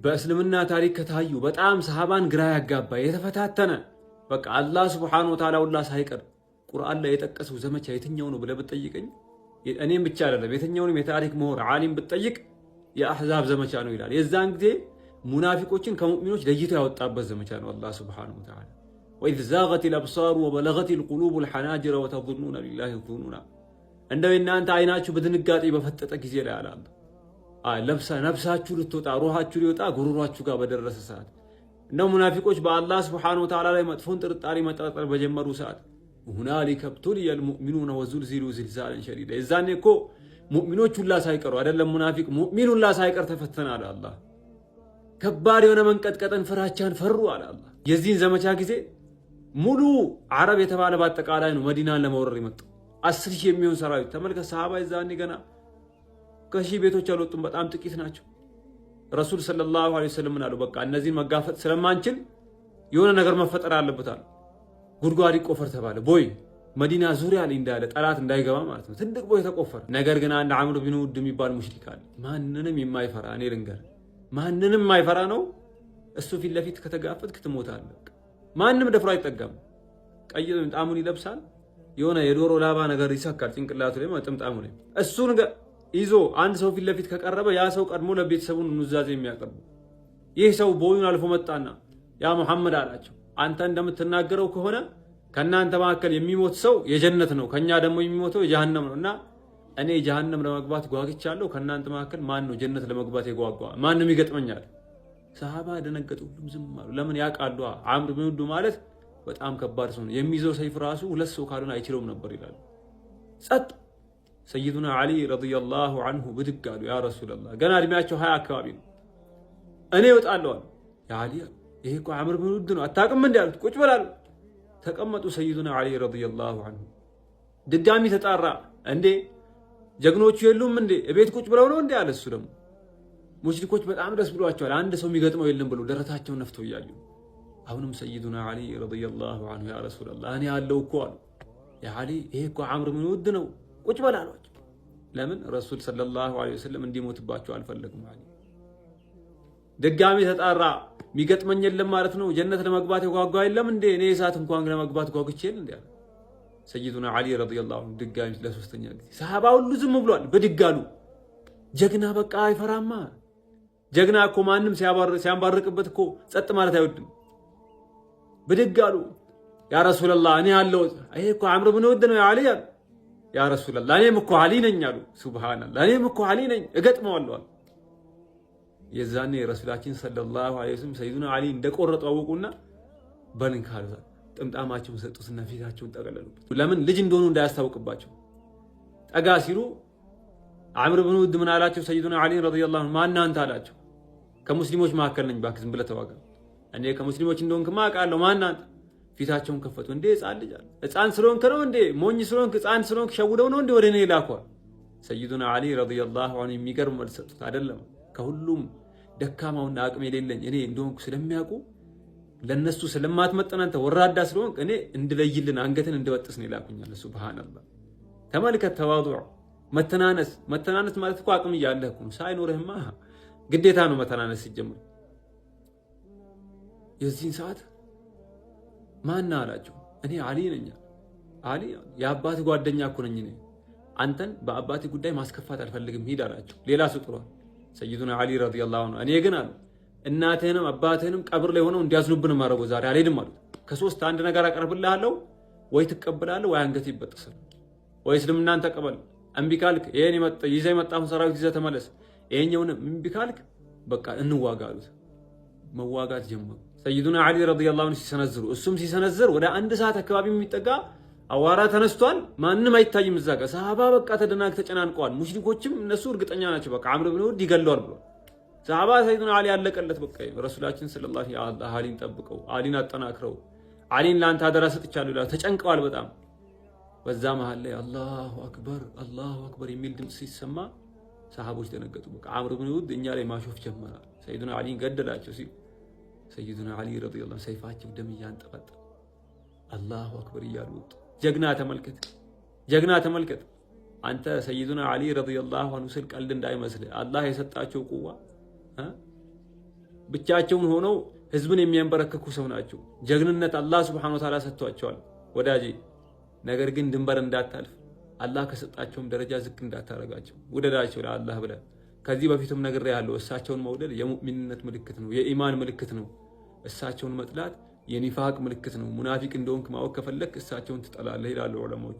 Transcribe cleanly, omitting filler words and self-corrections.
በእስልምና ታሪክ ከታዩ በጣም ሰሃባን ግራ ያጋባ የተፈታተነ፣ በቃ አላህ سبحانه وتعالى ሁላ ሳይቀር ቁርአን ላይ የጠቀሰው ዘመቻ የትኛው ነው ብለህ ብትጠይቀኝ፣ እኔም ብቻ አይደለም የትኛውንም የታሪክ ምሁር ዓሊም ብትጠይቅ የአሕዛብ ዘመቻ ነው ይላል። የዛን ጊዜ ሙናፊቆችን ከሙእሚኖች ለይቶ ያወጣበት ዘመቻ ነው አላህ سبحانه وتعالى። وإذ زاغت الأبصار وبلغت القلوب الحناجر وتظنون بالله الظنونا። እንደው እናንተ አይናችሁ በድንጋጤ በፈጠጠ ጊዜ ላይ አለ አላህ፣ ነፍሳችሁ ልትወጣ፣ ሩሃችሁ ሊወጣ ጉሮሯችሁ ጋር በደረሰ ሰዓት፣ እንደው ሙናፊቆች በአላህ سبحانه وتعالى ላይ መጥፎን ጥርጣሬ መጠርጠር በጀመሩ ሰዓት هنالك ابتلي المؤمنون وزلزلوا زلزالا شديدا። የዛኔ እኮ ሙእሚኖች ሁላ ሳይቀሩ፣ አይደለም ሙናፊቅ፣ ሙእሚን ሁላ ሳይቀር ተፈተነ አለ አላህ። ከባድ የሆነ መንቀጥቀጥን፣ ፍራቻን ፈሩ አለ አላህ። የዚህን ዘመቻ ጊዜ ሙሉ አረብ የተባለ በአጠቃላይ ነው መዲናን ለመውረር የመጣው፣ 10,000 የሚሆን ሰራዊት። ተመልከት፣ ሰሃባ የዛኔ ገና ከሺህ ቤቶች አልወጡም፣ በጣም ጥቂት ናቸው። ረሱል صلى الله عليه وسلم ምን አሉ? በቃ እነዚህን መጋፈጥ ስለማንችል የሆነ ነገር መፈጠር አለበት አሉ። ጉድጓድ ይቆፈር ተባለ። ቦይ መዲና ዙሪያ ላይ እንዳለ ጠላት እንዳይገባ ማለት ነው። ትልቅ ቦይ ተቆፈረ። ነገር ግን አንድ አምር ቢን ውድ የሚባል ሙሽሪክ አለ። ማንንም የማይፈራ፣ እኔ ልንገር፣ ማንንም የማይፈራ ነው። እሱ ፊት ለፊት ከተጋፈጥክ ትሞታለህ። ማንም ደፍሮ አይጠጋም። ቀይ ጥምጣሙን ይለብሳል። የሆነ የዶሮ ላባ ነገር ይሰካል ጭንቅላቱ ላይ፣ ጥምጣሙ ላይ። እሱን ይዞ አንድ ሰው ፊት ለፊት ከቀረበ ያ ሰው ቀድሞ ለቤተሰቡን ኑዛዜ የሚያቀርቡ። ይህ ሰው ቦዩን አልፎ መጣና يا ሙሐመድ አላቸው፣ አንተ እንደምትናገረው ከሆነ ከእናንተ መካከል የሚሞት ሰው የጀነት ነው፣ ከኛ ደግሞ የሚሞተው የጀሃነም ነው እና እኔ ጀሃነም ለመግባት ጓግቻለሁ። ከእናንተ መካከል ማን ነው ጀነት ለመግባት የጓጓ? ማንም ይገጥመኛል? ሰሃባ ደነገጡ። ሁሉም ዝም አሉ። ለምን? ያውቃሉ። አምር ቢን ውድ ማለት በጣም ከባድ ሰው ነው። የሚይዘው ሰይፍ ራሱ ሁለት ሰው ካልሆነ አይችለውም ነበር ይላሉ። ጸጥ። ሰይዱና ዓሊ رضي الله عنه ብድግ አሉ። يا رسول الله፣ ገና እድሜያቸው 20 አካባቢ ነው። እኔ እወጣለሁ አሉ። يا ዓሊ፣ ይሄ እኮ አምር ቢን ውድ ነው፣ አታውቅም እንዲ አሉት። ቁጭ በላሉ። ተቀመጡ። ሰይዱና ዓሊ رضي الله عنه ድጋሚ ተጣራ። እንዴ፣ ጀግኖቹ የሉም እንዴ? እቤት ቁጭ ብለው ነው እንዴ አለ። እሱ ደግሞ ሙሽሪኮች በጣም ደስ ብሏቸዋል። አንድ ሰው የሚገጥመው የለም ብሎ ደረታቸውን ነፍተው እያዩ አሁንም ሰይዱና ዓሊ رضي الله عنه يا رسول الله፣ እኔ አለው እኮ አሉ። يا ዓሊ፣ ይሄ እኮ አምር ብን ውድ ነው፣ ቁጭ በል አሏቸው። ለምን? ረሱል صلى الله عليه وسلم እንዲሞትባቸው አልፈለጉም። ዓሊ ድጋሚ ተጣራ። የሚገጥመኝ የለም ማለት ነው? ጀነት ለመግባት የጓጓ የለም እንዴ? እኔ እሳት እንኳን ለመግባት ጓጉቼ የለ እንዴ? ሰይዱና ዓሊ رضي الله عنه ድጋሚ ለሶስተኛ ጊዜ፣ ሰሃባ ሁሉ ዝም ብሏል። ብድግ አሉ። ጀግና በቃ አይፈራማ። ጀግና እኮ ማንም ሲያንባርቅበት እኮ ጸጥ ማለት አይወድም። ብድግ አሉ። يا رسول الله፣ እኔ አለው፣ ይሄ እኮ አምር ብን ውድ ነው يا ዓሊ አሉ። يا رسول الله፣ እኔም እኮ ዓሊ ነኝ አሉ። سبحان الله፣ እኔም እኮ ዓሊ ነኝ፣ እገጥመዋለሁ አሉ። የዛኔ ረሱላችን صلى الله عليه وسلم ሰይዱና ዓሊ እንደቆረጡ አወቁና በልን ካሉታል። ጥምጣማቸውን ሰጡትና ፊታቸውን ጠቀለሉበት። ለምን? ልጅ እንደሆኑ እንዳያስታውቅባቸው። ጠጋ ሲሉ አምር ብን ውድ ምን አላቸው? ሰይዱና ዓሊ رضي الله عنه ማን አንተ አላቸው። ከሙስሊሞች መካከል ነኝ፣ እባክህ ዝም ብለህ ተዋጋ። እኔ ከሙስሊሞች እንደሆንክማ አውቃለሁ። ማን አንተ? ፊታቸውን ከፈቱ። እንዴ ህፃን ልጅ አለ። ህፃን ስለሆንክ ነው እንዴ? ሞኝ ስለሆንክ፣ ህፃን ስለሆንክ ሸውደው ነው እንዴ ወደ እኔ ላኳል? ሰይዱና ዓሊ رضي الله عنه የሚገርም መልስ ሰጡት። አይደለም፣ ከሁሉም ደካማውና አቅም የሌለኝ እኔ እንደሆንኩ ስለሚያውቁ፣ ለነሱ ስለማትመጥን፣ አንተ ወራዳ ስለሆንክ እኔ እንድለይልን አንገትን እንድበጥስ ነው ይላኩኛል። سبحان الله። ተመልከት፣ ተዋዱዕ፣ መተናነስ። መተናነስ ማለት እኮ አቅም እያለህ እኮ ነው። ሳይኖርህማ ግዴታ ነው መተናነስ ሲጀምር። የዚህን ሰዓት ማና አላቸው። እኔ አሊ ነኝ። አሊ፣ የአባት ጓደኛ እኮ ነኝ እኔ። አንተን በአባት ጉዳይ ማስከፋት አልፈልግም፣ ሂድ አላቸው። ሌላ ሰው ጥሯል። ሰይዱና ዓሊ رضي الله عنه እኔ ግን አሉ፣ እናትህንም አባትህንም ቀብር ላይ ሆነው እንዲያዝኑብን ማድረገው ዛሬ አልሄድም አሉት። ከሶስት አንድ ነገር አቀርብልሃለሁ፣ ወይ ትቀበላለህ ወይ አንገት ይበጥሳል። ወይ እስልምናን ተቀበል፣ እምቢ ካልክ ይሄን ይዘህ የመጣውን ሰራዊት ይዘህ ተመለስ፣ ይሄኛውንም እምቢ ካልክ በቃ እንዋጋ አሉት። መዋጋት ጀመሩ። ሰይዱና ዓሊ رضي الله عنه ሲሰነዝሩ እሱም ሲሰነዝር ወደ አንድ ሰዓት አካባቢ የሚጠጋ አዋራ ተነስቷል። ማንም አይታይም እዛ ጋር። ሰሃባ በቃ ተደናግ ተጨናንቀዋል። ሙሽሪኮችም እነሱ እርግጠኛ ናቸው፣ በቃ አምር ብን ውድ ይገለዋል ብሏል። ሰሃባ ሰይዱና ዓሊ ያለቀለት፣ በቃ ረሱላችን صلى الله عليه አሊን ጠብቀው፣ አሊን አጠናክረው፣ አሊን ለአንተ አደራ ሰጥቻለሁ ይላል። ተጨንቀዋል በጣም። በዛ መሀል ላይ الله أكبر، الله أكبر የሚል ድምፅ ሲሰማ ሰሃቦች ደነገጡ። በቃ አምር ብን ውድ እኛ ላይ ማሾፍ ጀመረ፣ ሰይዱና ዓሊን ገደላቸው ሲሉ ሰይዱና ዓሊ رضي الله ሰይፋቸው ደም እያንጠባጠበ الله أكبر እያሉ ወጡ። ጀግና ተመልከት፣ ጀግና ተመልከት። አንተ ሰይዱና ዓሊ رضي الله عنه ስል ቀልድ እንዳይመስልህ። አላህ የሰጣቸው ቁዋ ብቻቸውን ሆነው ህዝብን የሚያንበረክኩ ሰው ናቸው። ጀግንነት አላህ سبحانه وتعالى ሰጥቷቸዋል ወዳጄ። ነገር ግን ድንበር እንዳታልፍ፣ አላህ ከሰጣቸውም ደረጃ ዝቅ እንዳታረጋቸው፣ ውደዳቸው ለአላህ ብለህ። ከዚህ በፊትም ነግሬሃለሁ፣ እሳቸውን መውደድ የሙእሚንነት ምልክት ነው፣ የኢማን ምልክት ነው። እሳቸውን መጥላት የኒፋቅ ምልክት ነው። ሙናፊቅ እንደሆንክ ማወቅ ከፈለክ እሳቸውን ትጠላለህ ይላሉ ዑለማዎች።